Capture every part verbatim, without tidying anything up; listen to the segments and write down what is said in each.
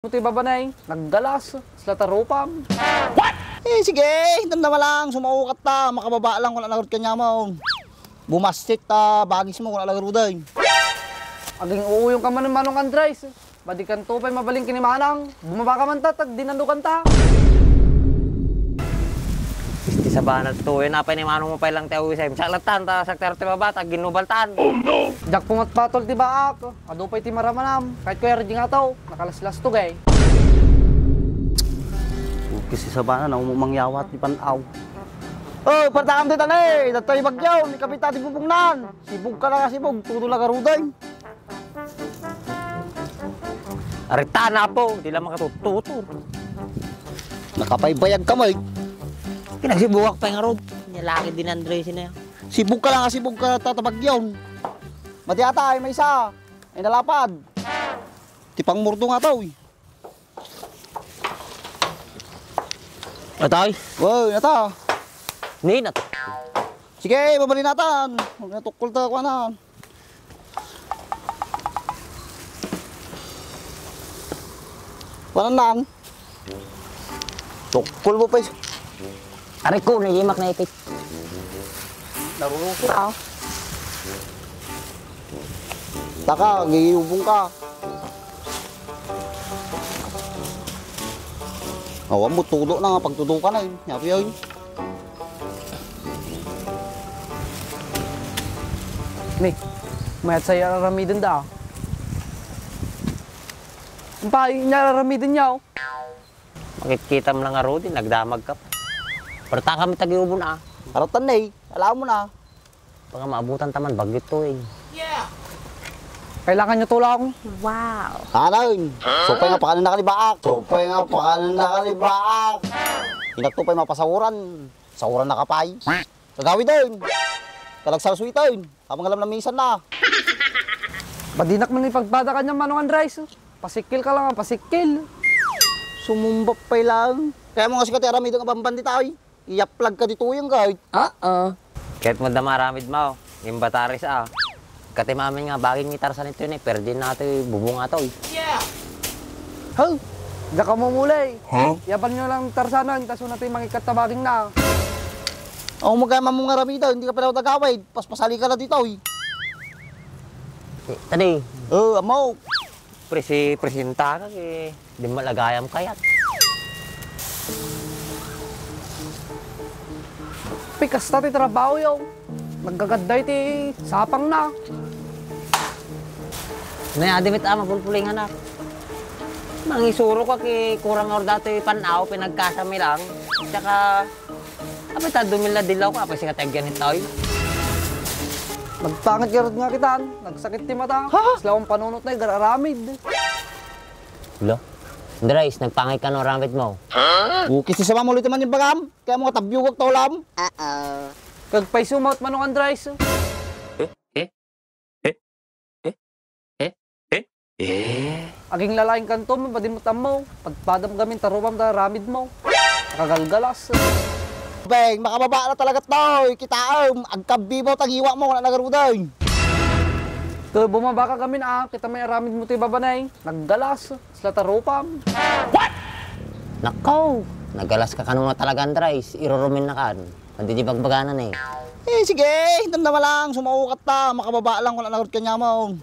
Ti babanay, naggalas, sila ta rupam. Eh, sige, damdama lang, sumaukat ta, makababa lang, wala nagarot kanya mo. Bumastik ta, bagis mo, wala nagaruday. Aging uuyong ka man, Manong Andres. Badi kanto pay mabalin kini Manang. Bumaba ka man ta, tag dinandugan ta. Isti sa banat to, eh, napay ni Manong mo pay lang ti awisay. Saklatan ta, sakter ti baba, tag ginubaltan. Diak pumatpatol ti baak. Adu pay ti maramanam, kahit ko yardi nga tao, nakalaslas to gay. Ukis ti sabana, na umang yawat ni Panaw. Oh, partakam ti tanay, datay bagyo, ni kapita ti bubungnan. Sibog ka lang, sibog, tudo lang garuday. Arita na po, di lang makatututo. Nakapaybayag ka, Mike. Kinagsibugak pa yung arod. Niya lagi din Andres na yan. Sibog ka lang, sibog ka, tatabagyo. Mati ata, ay may isa. Ay nalapad. Ti pangmurdo nga tao, eh. Atay? Wow, nata. Ninat. Sige, babali natan. Huwag na tukol ta, kuanan. Kuanan nan. Tukol mo pa is-, Aray ko, nagimak na ipit. Narurusok. Ah. Taka, gigiyubong ka. Awan mo, tudo na nga, pagtudo ka na, eh. Yapi, ay. Ni, mayat sa iya aramiden da. Ang pa, inya aramiden niya, oh. Makikita mo lang nga, Rudy, nagdamag ka pa. Parta kami tagiubon, ah. Aratan na, eh. Alam mo na. Baka maabutan taman, bagyo to, eh. Kailangan nyo tulong. Wow. Kanan. So, pay nga, pakanan na ka ni Baak. So, pay nga, pakanan na ka ni Baak. Inat to pay mapasawuran. Sawuran na ka pay. Kagawid din. Kalagsalsuitan. Tama nga lang namisan na. Badinak man ipagpada kanya, Manong Andres. Pasikil ka lang, pasikil. Sumumbap pay lang. Kaya mo nga sikat, aramidon nga bamban di tayo. Iyaplag ka ditoy, ang guide. Ah, ah. Ket mo da maramid mo, imbataris a. Kati mamin nga, baging ni Tarzan ito yun eh, perde na ito, bubong ato eh. Haw! Diyak ka mumulay. Huh? Yaban nyo lang Tarzanan, tas una tayo mangikat ta baging na. Ako magkaya mamong aramida, hindi ka pala tagawid. Paspasali ka na dito eh. Eh, tadi. Oh, amo. Presi-, presenta ka, eh. Di malagayam kayat. Pikas ta ti trabaho, yo. Naggagadday ti sapang na. Nay, adi met a mapulpulingan ak. Mangisuro ka ki kurang orda ti pan-aw, pinagkasami lang. Tsaka, apay ta dumilla dilaw ka, apay sikat agyan itoy. Nagpangit garud nga kitan, nagsakit ti mata. Ha? Sila ang panunot na, igararamid. Lo, Andres, nagpangay ka no, ramid mo. Ukis ti sama mo, ulit man yung bagam. Kaya mo nga tabyugak ta ulam. Uh-oh. Kagpay sumaot, Manong Andres. Eh? Eh? Eh? Eh? Eh? Eh? Eh? Aging lalaing kanto, mabadin mo tammo. Pagpadam gamin, tarumam da, ramid mo. Nakagalgalas. Beng, makababa na talaga to. Kitaem, agkabbi mo, tagiwa mo, wala nagaruday. Kaya bumaba ka gamin, ah. Kita may aramid mo ti babanay. Naggalas. Sila ta rupam. What? Nakaw! Nagalas ka kano nga talaga, Andres. Irurumin na kan. Pwede di bagbaganan eh. Eh, sige. Damdama lang. Sumaukat ta. Makababa lang. Wala nagarut kanya mo.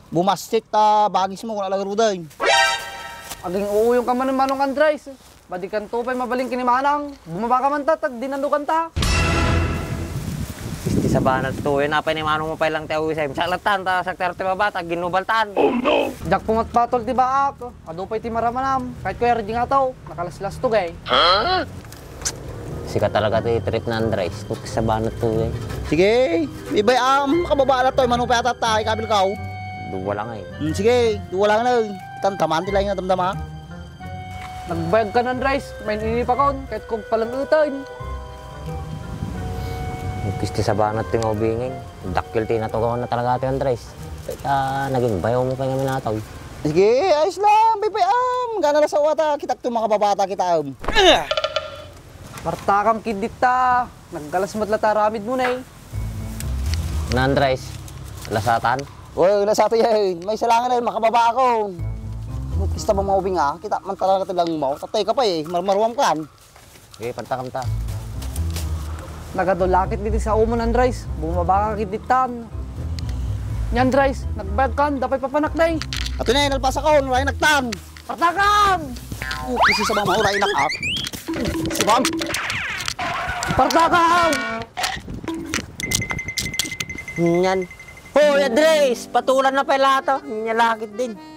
Bumastik ta. Bagis mo. Wala nagarut eh. Aging uuyong ka man, Manong Andres. Badi kanto pay mabalin kini Manang. Bumaba ka man ta. Tag dinandukan ta. Isti sa banat to, eh, napay ni Manong mo pay lang ti awisay. Saklatan ta, sakter ti baba, tag ginubaltan. Oh, no! Diak pumatpatol ti baak. Adu pay ti maramanam. Kahit ko yardi nga tao, nakalaslas to, gay. Huh? Sika talaga ti trip na, Andres. Tukis sa banat to, eh. Sige, ibay am, kababa na to, eh, Manong pay atat ta, ikabil ka, oh. Duwa lang, eh. Hmm, sige, duwa lang na, eh. Tantaman ti laing na damdama. Nagbayag ka nan rice, main-inipakon, kahit kog palan-etan. Pisti sa banat ti nga ubingin. Dakkel ti natugawan na talaga ti Andres. Kaya naging bayaw mo pa nga minatag. Sige, ayos lang, bay, bay, am. Gana na sa wata, kitak to makababata kita, am. Martakam kidit ta. Naggalas met la ta ramid mo na eh. Na, Andres, lasatan? Uy, lasatan yan. May salangan na yun, makababa ako. Kista ba maubing a? Kita man talaga ti langmo. Tatay ka pa eh. Marmaruam kan. Okay, pantakamta. Nagadulakit diti sa umon, Andres. Bumaba ka kitditan. Ni Andres, nagbayad kan, dapay papanak day. Ato na, nalpasa ka, no, ay nagtan. Partakam! Oh, kasi sa mama, oray inak, ah. Si Bam. Partakam! Nyan. Hoy, Andres! Patulan na pala ito. Nyalakit din.